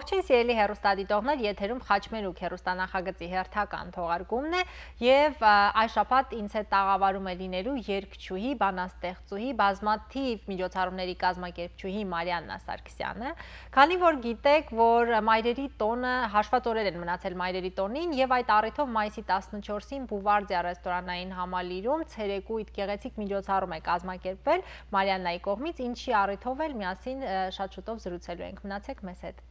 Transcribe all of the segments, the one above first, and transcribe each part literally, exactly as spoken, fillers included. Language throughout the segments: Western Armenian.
Չին սիրելի հեռուստադիտողներ, եթերում Խաչմերուկ հեռուստանախագծի հերթական թողարկումն է, եւ, ա, այս շաբաթ ինձ հետ տաղավարում է լինելու երգչուհի, բանաստեղծուհի, բազմաթիւ միջոցառումների կազմակերպչուհի Մարիաննա Սարգսեանը։ Քանի որ գիտեք, որ Մայրերի տոնը, հաշված օրեր են մնացել Մայրերի տոնին, եւ այդ առիթով մայիսի տասնչորսին Բուվարդիա ռեստորանային համալիրում ցերեկոյթ գեղեցիկ միջոցառում է կազմակերպվել Մարիաննայի կողմից, ինչի առիթով էլ միասին, ը, շատ շուտով զրուցելու ենք։ Մնացեք մեզ հետ։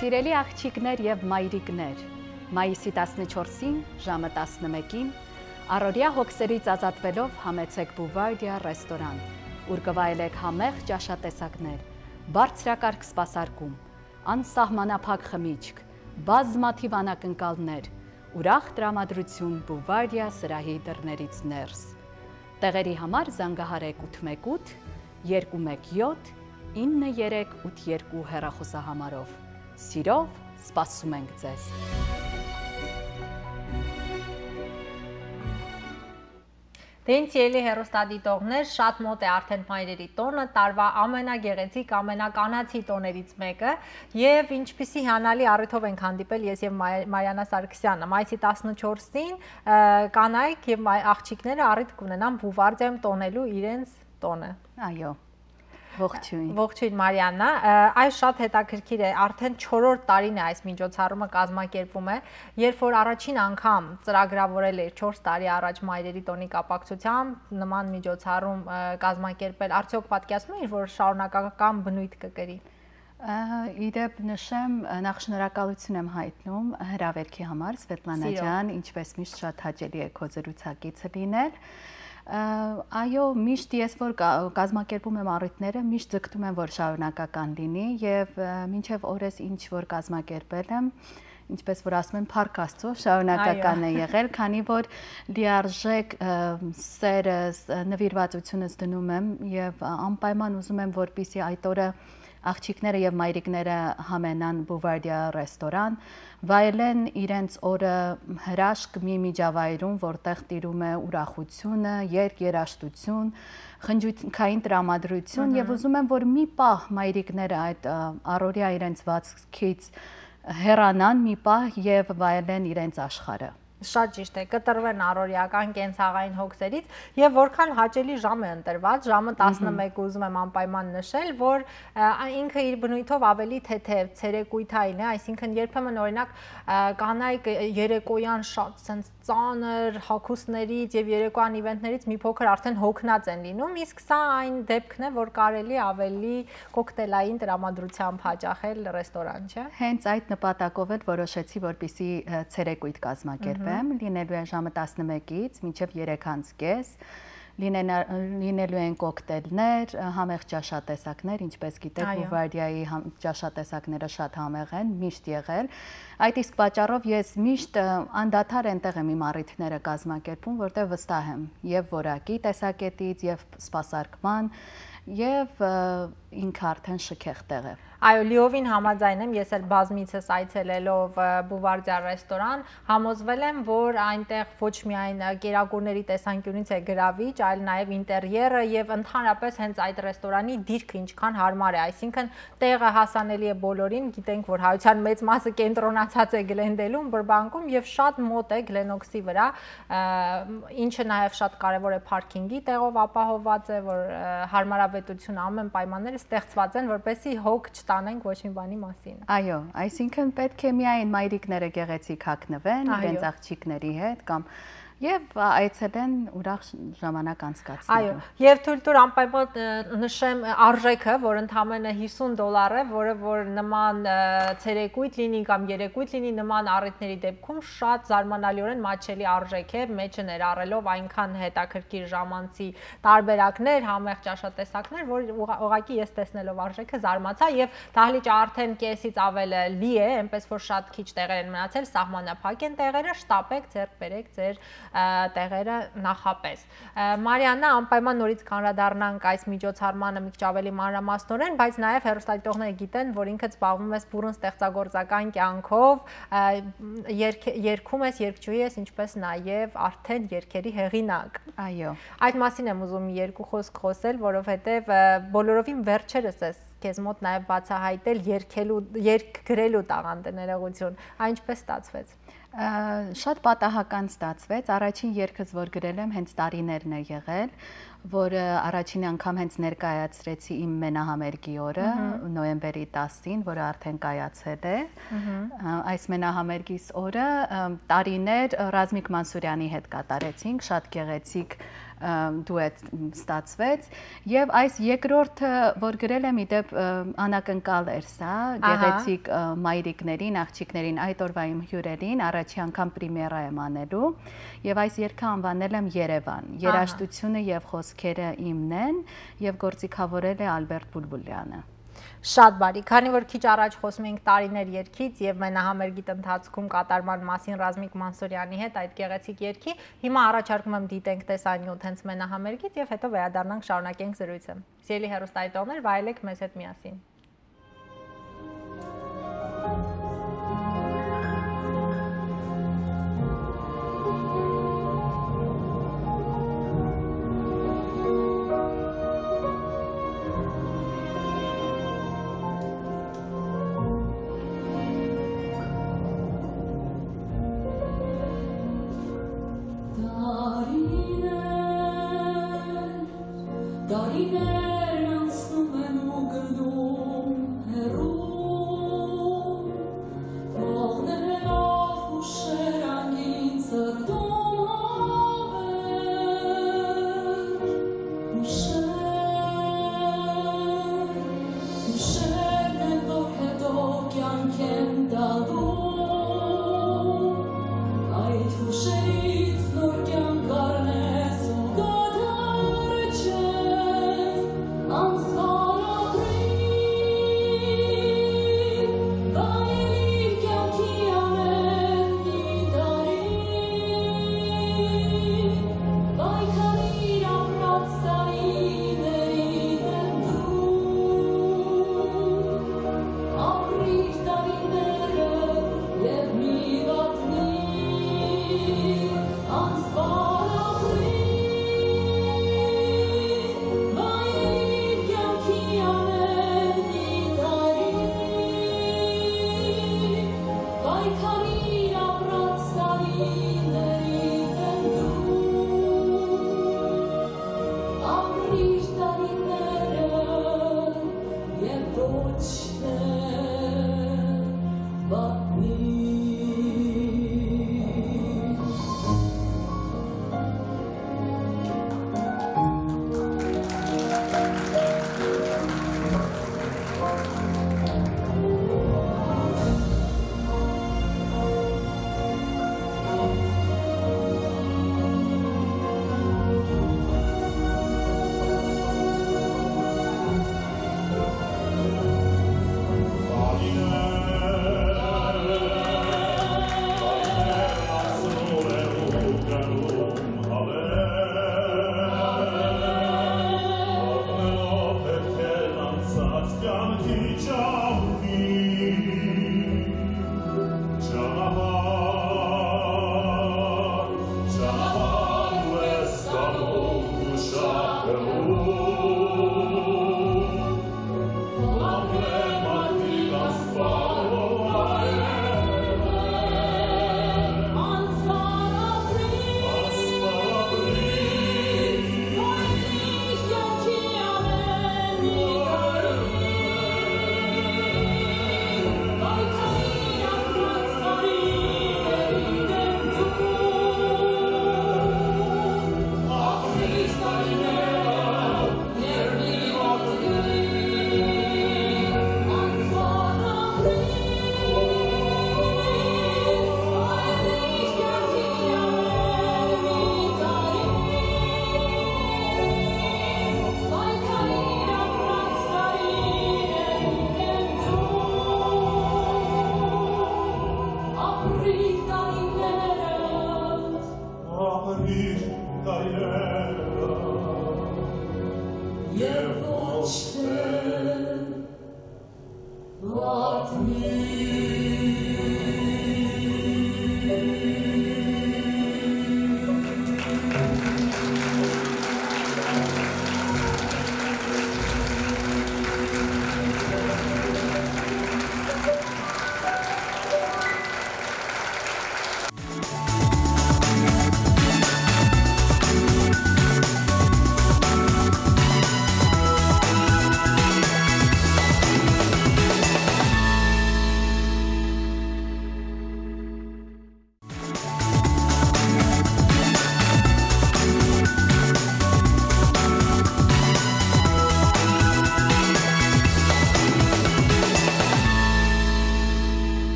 Սիրելի աղջիկներ եւ մայրիկներ, մայիսի տասնչորսին ժամը տասնմէկին առօրեայ հոգսերից ազատուելով համեցեք Բուվարդիա ռեստորան, ուր կը վայելեք համեղ ճաշատեսակներ, բարձրակարգ սպասարկում, անսահմանափակ խմիչք, բազմաթիւ անակնկալներ, ուրախ տրամադրություն Բուվարդիա սրահի դռներից ներս։ Տեղերի համար զանգահարեք ութ մէկ ութ, երկու մէկ յոթ, ինը երեք ութ երկու հեռախօսահամարով։ Սիրով սպասում ենք ձեզ։ Դե, իմ սիրելի հեռուստադիտողներ, շատ մոտ է արդեն Մայրերի տոնը, տարուայ ամենագեղեցիկ, ամենականացի տոներից մեկը, եւ ինչպիսի հիանալի առիթով ենք հանդիպել ես եւ Մայ-, Մարիանա Սարգսեանը։ Մայիսի տասնչորսին, ը, կանայք եւ մայ-, աղջիկները առիթ կունենան Բուվարդիայում տոնելու իրենց տոնը։ Այո, ողջույն։ Ողջույն, Մարիաննա։ Ը, այս շատ հետաքրքիր է, արդեն չորրորդ տարին է այս միջոցառումը կազմակերպվում է, երբ որ առաջին անգամ ծրագրավորել էր չորս տարի առաջ Մայրերի տոնի կապակցությամբ նման միջոցառում, ը, կազմակերպել, արդյոք պատկերացնում էիր, որ շարունակական բնույթ կը կրի։ Ա, ի դեպ նշեմ, ա, նախ շնորհակալություն եմ հայտնում հրավերքի համար, Սվետլանա Սիրով։ Ջան, ինչպես միշտ շատ հաճելի է քո զրուցակիցը լինել։ Ա, այո, միշտ ես որ կա-, կազմակերպում եմ առիթները, միշտ ձգտում եմ, որ շարունակական լինի, եւ, ա, մինչեւ օրս ինչ որ կազմակերպել եմ, ինչպես որ ասում են, փառք Աստծո, շարունակական Այո։ է եղել, քանի որ լիարժեք, ա, սերս, ա, նվիրվածությունս դնում եմ, եւ, ա, անպայման ուզում եմ, որպեսզի այդ օրը աղջիկները եւ մայրիկները համենան Բուվարդիա ռեստորան, վայելեն իրենց օրը հրաշք մի միջավայրում, որտեղ տիրում է ուրախությունը, երգ, երաժշտություն, խնջույքային տրամադրություն, Մհմ։ եւ ուզում եմ, որ մի պահ մայրիկները այդ, ա, առօրյա իրենց վազքից հեռանան մի պահ եւ վայելեն իրենց աշխարհը։ Շատ ճիշտ է, կտրուեն առօրեական կենցաղային հոգսերից, եւ որքան հաճելի ժամ է ընտրված, ժամը Մհմ։ տասնմեկ, ուզում եմ անպայման նշել, որ, ա, ինքը իր բնույթով ավելի թեթեւ, ցերեկույթային է, այսինքն երբեմն, օրինակ, ա, կանայք երեկոյան շատ սենց ծանր հագուստներից եւ երեկոյան իվենթներից մի փոքր արդեն հոգնած են լինում, իսկ սա այն դեպքն է, որ կարելի ավելի կոկտեյլային տրամադրությամբ հաճախել ռեստորան, չէ՞։ Հենց այդ նպատակով էլ որոշեցի, որպեսզի, ը, ցերեկույթ կազմակերպեմ, Մհմ։ լինելու է ժամը տասնմեկից մինչեւ երեք անց կես, լինենա-, լինելու են կոկտեյլներ, ը, համեղ ճաշատեսակներ, ինչպես գիտեք, Այո։ Բուվարդիայի համ-, ճաշատեսակները շատ համեղ են, միշտ եղել։ Այդ իսկ պատճառով ես միշտ, ը, անդադար այնտեղ եմ իմ առիթները կազմակերպում, որտեղ վստահ եմ եւ որակի տեսակետից, եւ սպասարկման, եւ, ը, ինքը արդեն շքեղ տեղ է։ Այո, լիովին համաձայն եմ, ես էլ բազմիցս այցելելով, ը, Բուվարդիա ռեստորան, համոզվել եմ, որ այնտեղ ոչ միայն, ը, կերակուրների տեսանկիւնից է գրավիչ, այլ նաեւ ինտերիերը եւ ընդհանրապես հենց այդ ռեստորանի դիրքը ինչքան յարմար է, այսինքն տեղը հասանելի է բոլորին, գիտենք, որ հայության մեծ մասը կենտրոնացած է Գլենդելում, Բրբանկում եւ շատ մոտ է Գլենոքսի վրա, ը, ինչը նաեւ շատ կարեւոր է, փարքինգի տեղով ապահովված է, որ, ը, հարմարավետությունը, ամեն պայմանները ստեղծված են, որպեսզի հոգ չտանենք ոչ մի բանի մասին։ Այո, այսինքն պետք է միայն մայրիկները գեղեցիկ հագնվեն Այո։ իրենց աղջիկների հետ կամ Եւ այցելեն ուրախ ժամանակ անցկացնելու։ Այո, եւ թույլ տուր անպայման, ը, նշեմ, ը, արժեքը, որ ընդամենը հիսուն դոլար է, որը որ նման, ը, ցերեկոյթ լինի կամ երեկոյթ լինի, նման առիթների դեպքում շատ զարմանալիորեն մատչելի արժեք է, մեջը ներառելով այնքան հետաքրքիր ժամանցի տարբերակներ, համեղ ճաշատեսակներ, որ ուղղ-, ուղղակի ես տեսնելով արժեքը զարմացայ եւ դահլիճը արդեն կեսից ավել է լի է, այնպես որ շատ քիչ տեղեր են մնացել, սահմանափակ են տեղերը, շտապեք, ձեռք բերեք ձեր, ը, տեղերը նախապես։ Ը, Մարիաննա, անպայման նորից կանդրադառնանք այս միջոցառմանը մի քիչ ավելի մանրամասնորեն, բայց նաեւ հեռուստադիտողները գիտեն, որ ինքդ զբաղվում ես բուռն ստեղծագործական կյանքով, ը, երգ-, երգում ես, երգչուհի ես, ինչպես նաեւ արդեն երգերի հեղինակ։ Այո։ Այդ մասին եմ ուզում երկու խոսք խոսել, որովհետեւ, ը, բոլորովին վերջերս ես քեզ մոտ նաեւ բացահայտել երգելու, երգ գրելու տաղանդը, ներողություն։ Այն ինչպես ստացվեց։ Ը, շատ պատահական ստացվեց։ Առաջին երգս, որ գրել եմ, հենց տարիներն է եղել, որ, ը, առաջին անգամ հենց ներկայացրեցի իմ մենահամերգի օրը, Մհմ։ նոյեմբերի տասին, որը արդեն կայացել է։ Մհմ։ Ը, այս մենահամերգիս օրը, ը, տարիներ, ը, Ռազմիկ Մանսուրյանի հետ կատարեցինք, շատ գեղեցիկ, ը, դուետ ստացվեց։ Եվ այս երկրորդը, որ գրել եմ, ի դեպ, ը, անակնկալ էր սա, Ահա։ գեղեցիկ, ը, մայրիկներին, աղջիկներին, այդ օրվա իմ հիւրերին առաջի անգամ պրեմիերա եմ անելու։ Եվ այս երգը անվանել եմ Երևան։ Ահա։ Երաժշտությունը եւ խոսքերը իմն են, եւ գործիքավորել է Ալբերտ Բուլբուլյանը։ Շատ բարի, քանի որ քիչ առաջ խոսում էինք տարիներ երգից եւ մենահամերգիդ ընթացքում կատարման մասին Ռազմիկ Մանսուրյանի հետ այդ գեղեցիկ երգի, հիմա առաջարկում եմ դիտենք տեսանյութ հենց մենահամերգից եւ հետո վերադառնանք, շարունակենք զրույցը։ Սիրելի հեռուստադիտողներ, վայելեք մեզ հետ միասին։ Տարիներ, տարիներն անցնում են ու գնում հեռու, թողնելով հուշեր անգին սրտում ավել, հուշեր, հուշերն են, որ հետո կյանք են տալու, այդ հուշերից նոր կյանք առնես ու կդառնաս անսպառ ապրիր, վայելիր կյանքի ամեն մի տարի, պայքարիր ապրած տարիների դեմ դու, ապրիր տարիները եւ մի պատմիր անսպառ ապրիր, վայելիր կյանքի ամեն մի տարի, պայքարիր ապրած տարիների դեմ դու, ապրիր տարիները եւ ոչ թե պատմիր։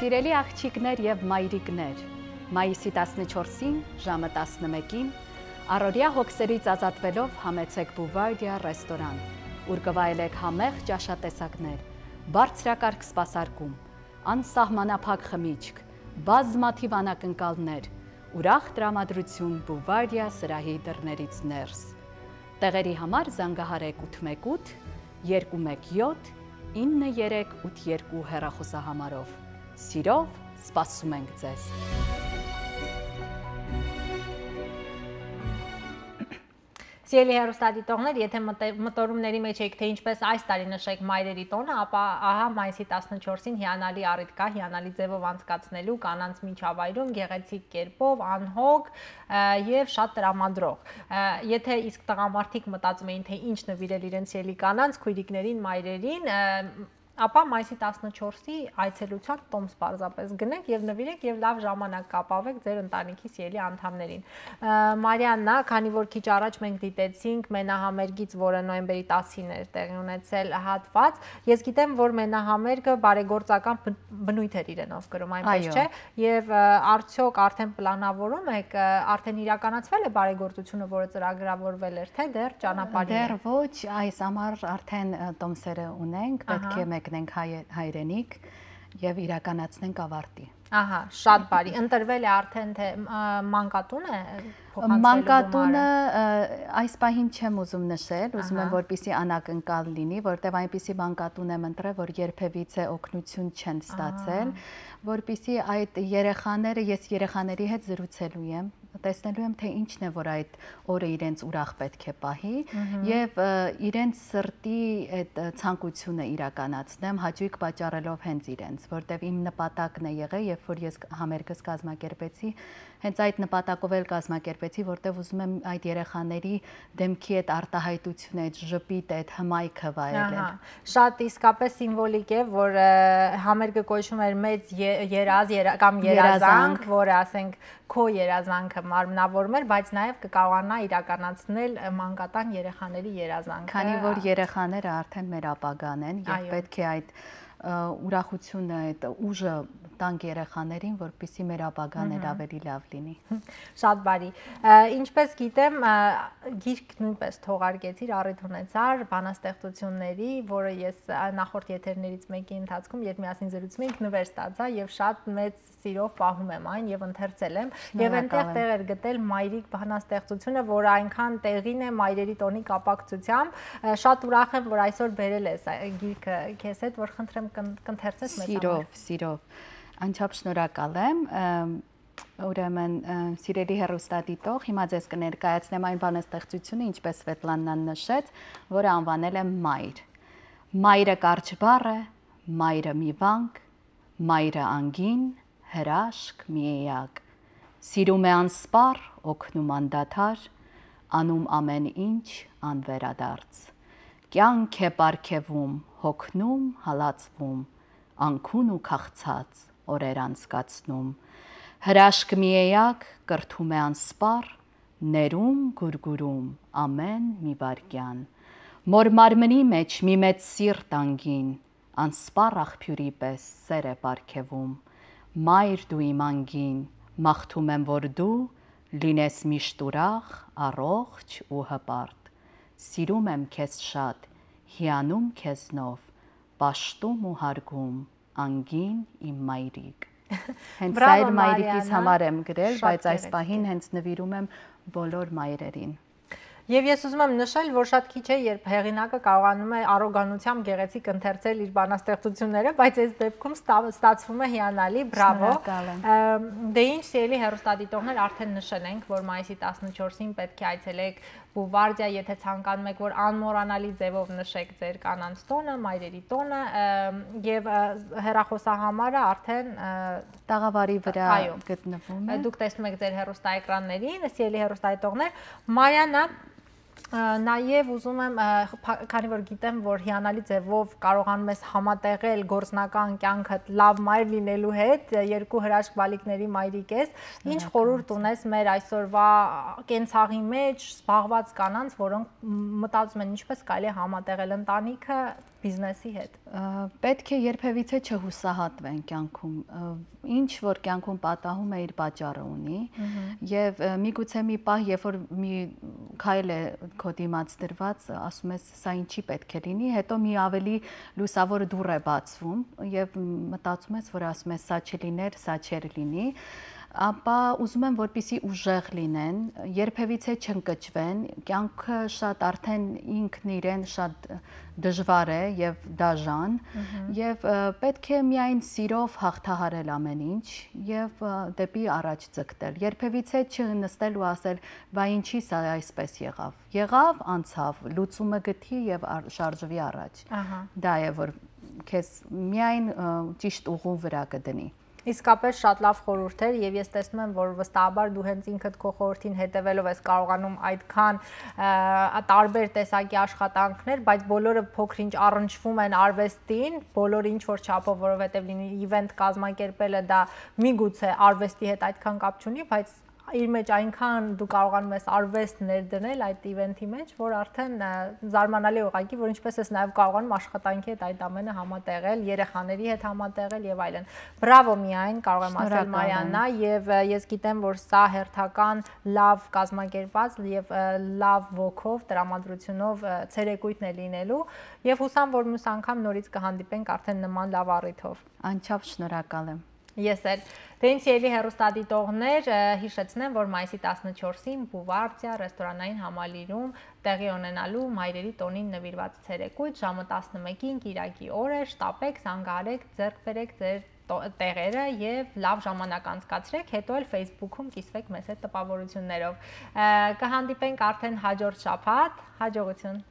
Սիրելի աղջիկներ եւ մայրիկներ, մայիսի տասնչորսին ժամը տասնմէկին առօրեայ հոգսերից ազատուելով համեցէք Բուվարդիա ռեստորան, ուր կը վայելէք համեղ ճաշատեսակներ, բարձրակարգ սպասարկում, անսահմանափակ խմիչք, բազմաթիւ անակնկալներ, ուրախ տրամադրություն Բուվարդիա սրահի դռներից ներս։ Տեղերի համար զանգահարէք ութ մէկ ութ, երկու մէկ յոթ, ինը երեք ութ երկու հեռախօսահամարով։ Սիրով սպասում ենք ձեզ։ Սիրելի հեռուստադիտողներ, եթե մտե-, մտորումների մեջ եք, թե ինչպես այս տարի նշեք մայրերի տոնը, ապա ահա մայիսի տասնչորսին հիանալի առիթ կա, հիանալի ձևով անցկացնելու կանանց միջավայրում, գեղեցիկ կերպով, անհոգ, ը, եւ շատ տրամադրող։ Ը, եթե իսկ տղամարդիկ մտածում էին, թե ինչ նվիրել իրենց ելի կանանց, քույրիկներին, մայրերին, ը, ապա մայիսի տասնչորսի այցելության տոմս պարզապես գնեք եւ նվիրեք եւ լավ ժամանակ կապավեք ձեր ընտանիքի սիրելի անդամներին։ Ը, Մարիաննա, քանի որ քիչ առաջ մենք դիտեցինք մենահամերգից, որը նոյեմբերի տասին էր տեղի ունեցել հատված, ես գիտեմ, որ մենահամերգը բարեգործական բն-, բնույթ էր իրենով կրում, այնպես Այո։ չէ՞։ Եւ, ը, արդյոք արդեն պլանավորում եք, ը, արդեն իրականացվել է բարեգործությունը, որը ծրագրավորվել էր, թե դեռ ճանապարհին Դեռ է։ ոչ, այս համար արդեն, ը, տոմսերը ունենք, պետք Ահա։ է մեկնենք հայ-, հայրենիք եւ իրականացնենք ավարտի։ Ահա, շատ բարի։ Ընտրվել է արդեն, թե, ը, մանկատուն է փոխանցվելու Մանկատունը, գումարը։ ը, այս պահին չեմ ուզում նշել, ուզում եմ, Ահա։ որպեսզի անակնկալ լինի, որտեւ այնպիսի մանկատուն եմ ընտրել, որ երբեւիցե օգնություն չեն ստացել, Ահա։ որպեսզի այդ երեխաները, ես երեխաների հետ զրուցելու եմ, տեսնելու եմ, թե ինչն է, որ այդ օրը իրենց ուրախ պետք է պահի, Մհմ։ եւ, ը, իրենց սրտի այդ, ը, ցանկությունը իրականացնեմ, հաճույք պատճառելով հենց իրենց, որտեւ իմ նպատակն է եղել, երբ որ ես կ-, համերգս կազմակերպեցի, հենց այդ նպատակով էլ կազմակերպեցի, որտեւ ուզում եմ այդ երեխաների դեմքի այդ արտահայտությունը, այդ ժպիտը, այդ հմայքը վայելել։ Ահա, շատ իսկապես սիմվոլիկ է, որ, ը, համերգը կոչվում էր Մեծ ե-, երազ, երա-, կամ Երազանք։ երազանք, որը, ասենք, քո երազանքը մարմնավորում էր, բայց նաեւ կկարողանա իրականացնել, ը, մանկատան երեխաների երազանքը։ Քանի որ երեխաները արդեն մեր ապագան են, եւ Այո։ պետք է այդ, ը, ուրախությունը, այդ ուժը տանք երեխաներին, որպեսզի մեր ապագան էլ Մհմ։ ավելի լավ լինի։ Շատ բարի։ Ը, ինչպես գիտեմ, ը, գիրք նույնպես թողարկեցիր, առիթ ունեցար բանաստեղծությունների, որը ես, ա, նախորդ եթերներից մեկի ընթացքում, երբ միասին զրուցում էինք, նվեր ստացա եւ շատ մեծ սիրով պահում եմ այն եւ ընթերցել եմ։ Եւ Շնորհակալ այնտեղ եմ։ տեղ էր գտել մայրիկ բանաստեղծությունը, որ այնքան տեղին է մայրերի տոնի կապակցությամբ։ Ը, շատ ուրախ եմ, որ այսօր բերել ես, ա, գիրքը քեզ հետ, որ խնդրեմ կն-, կընթերցես մեզ համար։ Սիրով, սիրով։ Անչափ շնորհակալ եմ, ըմ, ուրեմն, ը, սիրելի հեռուստադիտող, հիմա ձեզ կներկայացնեմ այն բանաստեղծությունը, ինչպես Սվետլաննան նշեց, որը անվանել եմ Մայր։ Մայրը կարճ բառ է, մայրը մի վանք, մայրը անգին, հրաշք մի էակ։ Սիրում է անսպառ, օգնում անդադար, անում ամեն ինչ անվերադարձ։ Կյանք է պարգևում, հոգնում, հալածվում, անկուն ու քաղցած օրեր անցկացնում։ Հրաշք մի էակ կրթում է անսպառ, ներում, գուրգուրում ամեն մի վայրկյան։ Մոր մարմնի մեջ մի մեծ սիրտ անգին, անսպառ աղբիւրի պէս սէր է պարգեւում։ Մայր դու իմ անգին, մաղթում եմ, որ դու լինես միշտ ուրախ, առողջ ու հպարտ։ Սիրում եմ քեզ շատ, հիանում քեզնով, պաշտում ու հարգում, անգին իմ մայրիկ։ Հենց Բրավո, սա իր մայրիկիս Մարիանա։ համար եմ գրել, Շատ բայց այս գեղեցիկ պահին է։ հենց նվիրում եմ բոլոր մայրերին։ Եվ ես ուզում եմ նշել, որ շատ քիչ է, երբ հեղինակը կարողանում է առոգանությամբ գեղեցիկ ընթերցել իր բանաստեղծությունները, բայց այս դեպքում ստա-, ստացվում է հիանալի, բրավո։ Շնորհակալ եմ։ Ըմ, դե ինչ, սիրելի հեռուստադիտողներ, արդեն նշել ենք, որ մայիսի տասնչորսին պետք է այցելեք Բուվարդիա, եթե ցանկանում եք, որ անմոռանալի ձևով նշեք ձեր կանանց տոնը, մայրերի տոնը, ը, եւ, ը, հեռախոսահամարը արդեն, ը, Տաղավարի վրա այո, գտնվում է։ Դուք տեսնում եք ձեր հեռուստաէկրաններին, սիրելի հեռուստադիտողներ։ Մարիաննա, ը, նաեւ ուզում եմ, ը, փա-, քանի որ գիտեմ, որ հիանալի ձևով կարողանում ես համատեղել գործնական կյանքդ լաւ մայր լինելու հետ, ը, երկու հրաշք բալիկների մայրիկ ես, ինչ շնորհակալություն, խորհուրդ ունես մեր այսօրվա կենցաղի մեջ զբաղված կանանց, որոնք մ-, մտածում են, ինչպես կարելի է համատեղել ընտանիքը բիզնեսի հետ։ Ը, պետք է երբևիցե չհուսահատվեն կյանքում, ը, ինչ որ կյանքում պատահում է, իր պատճառը ունի, մհմ, եւ, ը, միգուցե մի պահ, երբ որ մի քայլ է քո դիմաց դրված, ասում ես, «Սա ինչի՞ պետք է լինի», հետո մի ավելի լուսավոր դուռ է բացվում, եւ մտածում ես, որ ասում ես, «Սա չլիներ, սա չէր լինի», ապա ուզում եմ, որպեսզի ուժեղ լինեն, երբևիցե չընկճվեն, կյանքը շատ արդեն ինքն իրեն շատ դժվար է եւ դաժան, մհմ, եւ, ը, պետք է միայն սիրով հաղթահարել ամեն ինչ եւ, ը, դեպի առաջ ձգտել, երբևիցե չնստել ու ասել, «Վայ, ինչի՞ սա այսպես եղաւ»։ Եղաւ, անցաւ, լուծումը գտի եւ ար-, շարժուի առաջ։ Ահա։ Դա է, որ քեզ միայն, ը, ճիշտ ուղու վրա կդնի։ Իսկապես շատ լաւ խորհուրդ էր, եւ ես տեսնում եմ, որ վստահաբար դու հենց ինքդ քո խորհրդին հետեւելով ես կարողանում այդքան, ը, տարբեր տեսակի աշխատանքներ, բայց բոլորը փոքր-ինչ առնչվում են արվեստին, բոլորը ինչ որ չափով, որովհետեւ լինի event կազմակերպելը, դա միգուցե արվեստի հետ այդքան կապ չունի, բայց իր մեջ այնքան դու կարողանում ես արվեստ ներդնել այդ event-ի մեջ, որ արդեն, ը, զարմանալի է ուղղակի, որ ինչպես ես նաև կարողանում աշխատանքի հետ այդ ամենը համատեղել, երեխաների հետ համատեղել եւ այլն։ Բրավո միայն, կարող եմ ասել, շնորհակալ եմ, Մարիաննա, եւ, ը, ես գիտեմ, որ սա հերթական լավ կազմակերպված եւ, ը, լավ ոգով, տրամադրությունով, ը, ցերեկույթն է լինելու, եւ հուսամ, որ մյուս անգամ նորից կհանդիպենք արդեն նման լավ առիթով։ Անչափ շնորհակալ եմ։ Ես էլ։ Դե, իմ սիրելի հեռուստադիտողներ, ը, հիշեցնեմ, որ մայիսի տասնչորսին Բուվարդիա ռեստորանային համալիրում տեղի ունենալու մայրերի տոնին նվիրված ցերեկոյթ ժամը տասնմէկին, կիրակի օրը, շտապեք, զանգահարեք, ձեռք բերեք ձեր տո-, տեղերը եւ լավ ժամանակ անցկացրեք, հետո էլ Facebook-ում կիսվեք մեզ հետ տպավորություններով։ Ը, կհանդիպենք արդեն հաջորդ շաբաթ, հաջողություն։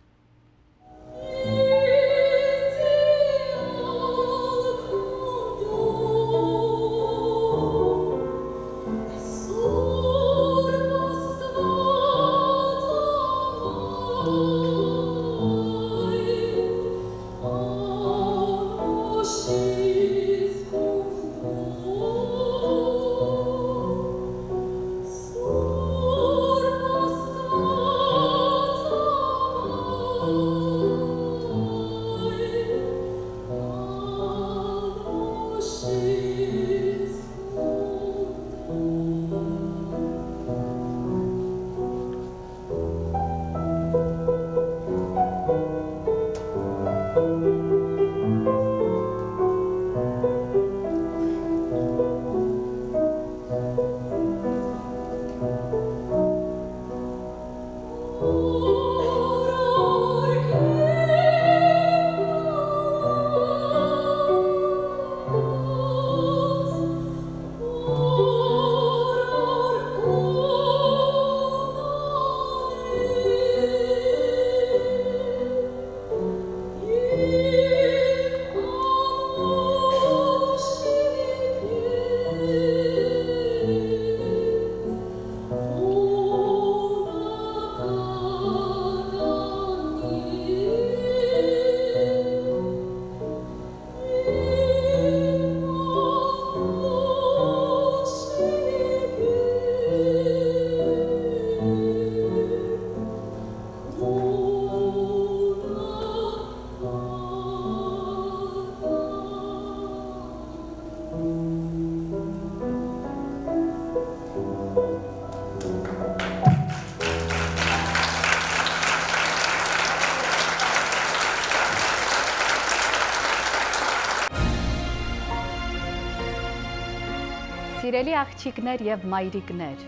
Սիրելի աղջիկներ եւ մայրիկներ,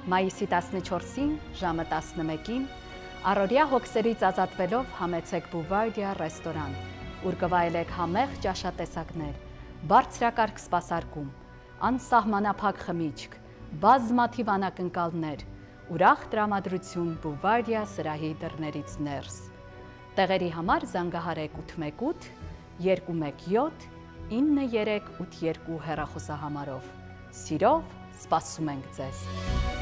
մայիսի տասնչորսին ժամը տասնմէկին Առօրեայ հոգսերից ազատուելով համեցեք Բուվարդիա ռեստորան, ուր կը վայելեք համեղ ճաշատեսակներ, բարձրակարգ սպասարկում, անսահմանափակ խմիչք, բազմաթիւ անակնկալներ, ուրախ տրամադրություն Բուվարդիա սրահի դռներից ներս։ Տեղերի համար զանգահարեք ութ մէկ ութ, երկու մէկ յոթ, ինը երեք ութ երկու հեռախօսահամարով։ Սիրով սպասում ենք ձեզ։